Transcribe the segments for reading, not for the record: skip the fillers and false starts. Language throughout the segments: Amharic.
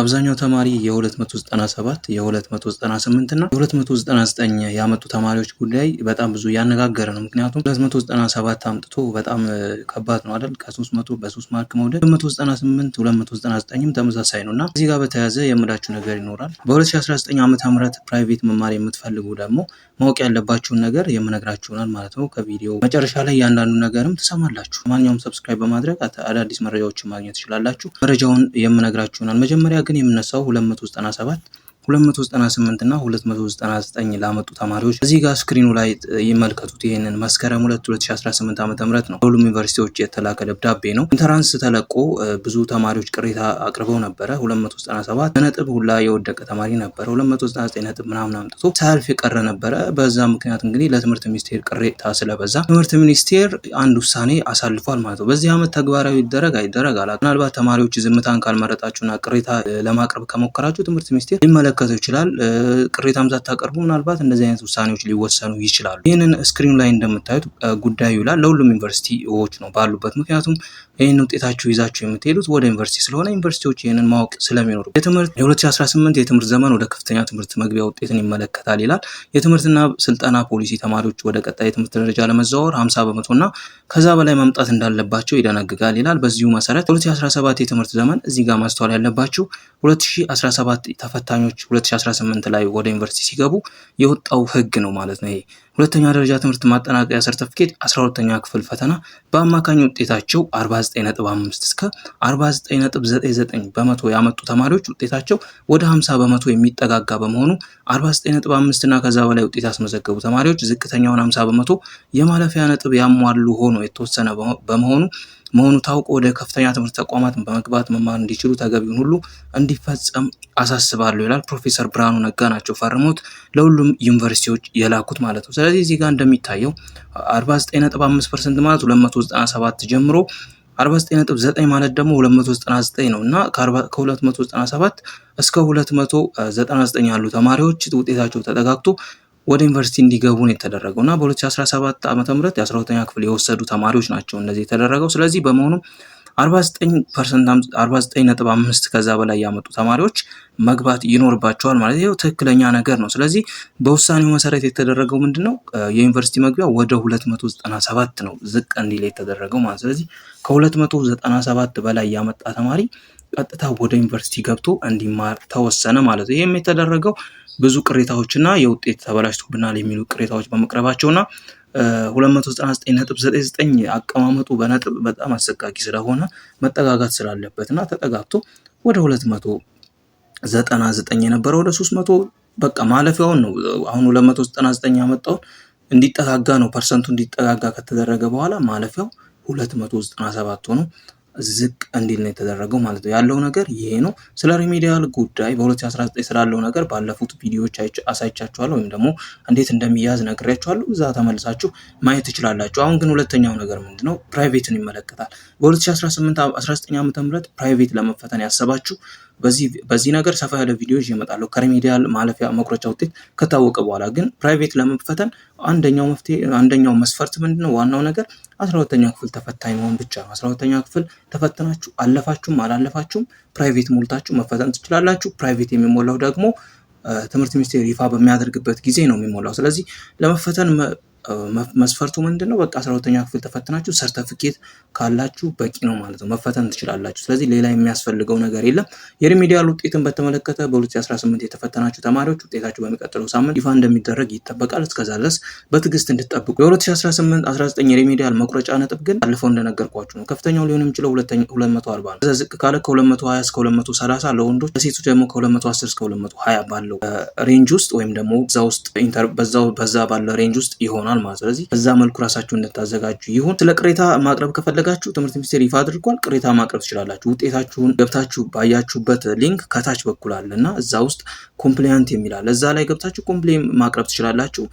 አብዛኛው ተማሪ የ297፣ የ298 እና የ299 ያመጡ ተማሪዎች ጉዳይ በጣም ብዙ እያነጋገረ ነው። ምክንያቱም 297 አምጥቶ በጣም ከባድ ነው አይደል? ከ300 በ3 mark መውደቅ፣ 298፣ 299ም ተመሳሳይ ነው እና እዚህ ጋር በተያያዘ የምላችሁ ነገር ይኖራል። በ2019 ዓ ም private መማር የምትፈልጉ ደግሞ ማወቅ ያለባችሁን ነገር የምነግራችሁ ይሆናል ማለት ነው። ከቪዲዮ መጨረሻ ላይ እያንዳንዱ ነገርም ትሰማላችሁ። ማንኛውም subscribe በማድረግ አዳዲስ መረጃዎችን ማግኘት ትችላላችሁ። መረጃውን የምነግራችሁ ይሆናል። መጀመሪያ ግን የምነሳው 297፣ 298 እና 299 ላመጡ ተማሪዎች እዚህ ጋር screen ኑ ላይ ይመልከቱት። ይህንን መስከረም 2 2018 ዓ.ም ነው ለሁሉም ዩኒቨርሲቲዎች የተላከ ደብዳቤ ነው። Entrance ተለቆ ብዙ ተማሪዎች ቅሬታ አቅርበው ነበረ። 297 ነጥብ ሁላ የወደቀ ተማሪ ነበረ። 299 ነጥብ ምናምን አምጥቶ ሳያልፍ የቀረ ነበረ። በዛ ምክንያት እንግዲህ ለትምህርት ሚኒስቴር ቅሬታ ስለበዛ ትምህርት ሚኒስቴር አንድ ውሳኔ አሳልፏል ማለት ነው። በዚህ ዓመት ተግባራዊ ይደረግ አይደረግ አላውቅም። ምናልባት ተማሪዎች ዝምታን ካልመረጣችሁና ቅሬታ ለማቅረብ ከሞከራችሁ ትምህርት ሚኒስቴር ሊመለከተው ይችላል። ቅሬታም ሳታቀርቡ ምናልባት እንደዚህ አይነት ውሳኔዎች ሊወሰኑ ይችላሉ። ይህንን screen ኑ ላይ እንደምታዩት ጉዳዩ ይላል ለሁሉም ዩኒቨርሲቲዎች ነው ባሉበት። ምክንያቱም ይህን ውጤታችሁ ይዛችሁ የምትሄዱት ወደ ዩኒቨርሲቲ ስለሆነ ዩኒቨርሲቲዎች ይህንን ማወቅ ስለሚኖሩ የትምህርት የ2018 የትምህርት ዘመን ወደ ከፍተኛ ትምህርት መግቢያ ውጤትን ይመለከታል ይላል። የትምህርትና ስልጠና ፖሊሲ ተማሪዎች ወደ ቀጣይ የትምህርት ደረጃ ለመዘዋወር 50% እና ከዛ በላይ ማምጣት እንዳለባቸው ይደነግጋል ይላል። በዚሁ መሰረት 2017 የትምህርት ዘመን፣ እዚህ ጋር ማስተዋል ያለባችሁ 2017 ተፈታኞች 2018 ላይ ወደ ዩኒቨርሲቲ ሲገቡ የወጣው ህግ ነው ማለት ነው። ይሄ ሁለተኛ ደረጃ ትምህርት ማጠናቀቂያ ሰርተፍኬት 12ኛ ክፍል ፈተና በአማካኝ ውጤታቸው 49.5 እስከ 49.99% ያመጡ ተማሪዎች ውጤታቸው ወደ 50% የሚጠጋጋ በመሆኑ 49.5 እና ከዛ በላይ ውጤት ያስመዘገቡ ተማሪዎች ዝቅተኛውን 50% የማለፊያ ነጥብ ያሟሉ ሆኖ የተወሰነ በመሆኑ መሆኑ ታውቆ ወደ ከፍተኛ ትምህርት ተቋማት በመግባት መማር እንዲችሉ ተገቢውን ሁሉ እንዲፈጸም አሳስባለሁ ይላል። ፕሮፌሰር ብርሃኑ ነጋ ናቸው ፈርሞት ለሁሉም ዩኒቨርሲቲዎች የላኩት ማለት ነው። ስለዚህ እዚህ ጋር እንደሚታየው 49.5% ማለት 297 ጀምሮ፣ 49.9 ማለት ደግሞ 299 ነው እና ከ297 እስከ 299 ያሉ ተማሪዎች ውጤታቸው ተጠጋግቶ ወደ ዩኒቨርሲቲ እንዲገቡ ነው የተደረገው እና በ2017 ዓ ም የ12ኛ ክፍል የወሰዱ ተማሪዎች ናቸው እንደዚህ የተደረገው። ስለዚህ በመሆኑ 49%፣ 49.5 ከዛ በላይ ያመጡ ተማሪዎች መግባት ይኖርባቸዋል ማለት ነው። ትክክለኛ ነገር ነው። ስለዚህ በውሳኔው መሰረት የተደረገው ምንድን ነው? የዩኒቨርሲቲ መግቢያ ወደ 297 ነው ዝቅ እንዲል የተደረገው ማለት። ስለዚህ ከ297 በላይ ያመጣ ተማሪ ቀጥታ ወደ ዩኒቨርሲቲ ገብቶ እንዲማር ተወሰነ ማለት ነው። ይህም የተደረገው ብዙ ቅሬታዎችና የውጤት ተበላሽቶብናል የሚሉ ቅሬታዎች በመቅረባቸውና 299.99 አቀማመጡ በነጥብ በጣም አሰቃቂ ስለሆነ መጠጋጋት ስላለበት እና ተጠጋግቶ ወደ 299 የነበረው ወደ 300 በቃ ማለፊያውን ነው። አሁን 299 ያመጣውን እንዲጠጋጋ ነው፣ percent ኡ እንዲጠጋጋ ከተደረገ በኋላ ማለፊያው 297 ሆኖ ዝቅ እንዲል ነው የተደረገው ማለት ነው። ያለው ነገር ይሄ ነው። ስለ remedial ጉዳይ በ2019 ስላለው ነገር ባለፉት ቪዲዮዎች አሳይቻችኋለሁ ወይም ደግሞ እንዴት እንደሚያዝ ነግሬያችኋለሁ። እዛ ተመልሳችሁ ማየት ትችላላችሁ። አሁን ግን ሁለተኛው ነገር ምንድነው? Private ን ይመለከታል። በ2018 19 ዓ ም private ለመፈተን ያሰባችሁ በዚህ ነገር ሰፋ ያለ ቪዲዮ ይዤ እመጣለሁ። ከ remedial ማለፊያ መቁረጫ ውጤት ከታወቀ በኋላ ግን private ለመፈተን አንደኛው መፍትሄ፣ አንደኛው መስፈርት ምንድነው? ዋናው ነገር 12ኛ ክፍል ተፈታኝ መሆን ብቻ ነው። 12ኛ ክፍል ተፈትናችሁ አለፋችሁም አላለፋችሁም private ሞልታችሁ መፈተን ትችላላችሁ። Private የሚሞላው ደግሞ ትምህርት ሚኒስቴር ይፋ በሚያደርግበት ጊዜ ነው የሚሞላው። ስለዚህ ለመፈተን መስፈርቱ ምንድን ነው? በቃ 12ኛ ክፍል ተፈትናችሁ ሰርተፍኬት ካላችሁ በቂ ነው ማለት ነው። መፈተን ትችላላችሁ። ስለዚህ ሌላ የሚያስፈልገው ነገር የለም። የ remedial ውጤትን በተመለከተ በ2018 የተፈተናችሁ ተማሪዎች ውጤታችሁ በሚቀጥለው ሳምንት ይፋ እንደሚደረግ ይጠበቃል። እስከዛ ድረስ በትዕግስት እንድትጠብቁ። የ2018 19 የ remedial መቁረጫ ነጥብ ግን ባለፈው እንደነገርኳችሁ ነው። ከፍተኛው ሊሆን የሚችለው 240 ነው። ከዛ ዝቅ ካለ ከ220 እስከ 230 ለወንዶች፣ ለሴቶች ደግሞ ከ210 እስከ 220 ባለው range ውስጥ ወይም ደግሞ እዛ ውስጥ በዛው በዛ ባለው range ውስጥ ይሆናል ማለት ነው። ስለዚህ በዛ መልኩ ራሳችሁን እንድታዘጋጁ ይሁን። ስለ ቅሬታ ማቅረብ ከፈለጋችሁ ትምህርት ሚኒስቴር ይፋ አድርጓል። ቅሬታ ማቅረብ ትችላላችሁ። ውጤታችሁን ገብታችሁ ባያችሁበት link ከታች በኩል አለ እና እዛ ውስጥ complaint የሚል አለ። እዛ ላይ ገብታችሁ complain ማቅረብ ትችላላችሁ።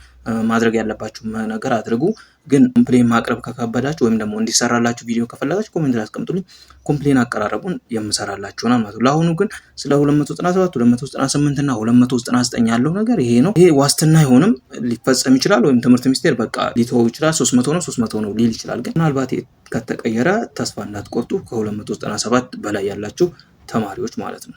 ማድረግ ያለባችሁ ነገር አድርጉ። ግን complain ማቅረብ ከከበዳችሁ ወይም ደግሞ እንዲሰራላችሁ ቪዲዮ ከፈለጋችሁ comment ላይ አስቀምጡልኝ። Complain አቀራረቡን የምሰራላችሁ ይሆናል ማለት ነው። ለአሁኑ ግን ስለ 297፣ 298 እና 299 ያለው ነገር ይሄ ነው። ይሄ ዋስትና አይሆንም፣ ሊፈጸም ይችላል ወይም ትምህርት ሚኒስቴር በቃ ሊተወው ይችላል። 300 ነው 300 ነው ሊል ይችላል። ግን ምናልባት ከተቀየረ ተስፋ እንዳትቆርጡ ከ297 በላይ ያላችሁ ተማሪዎች ማለት ነው።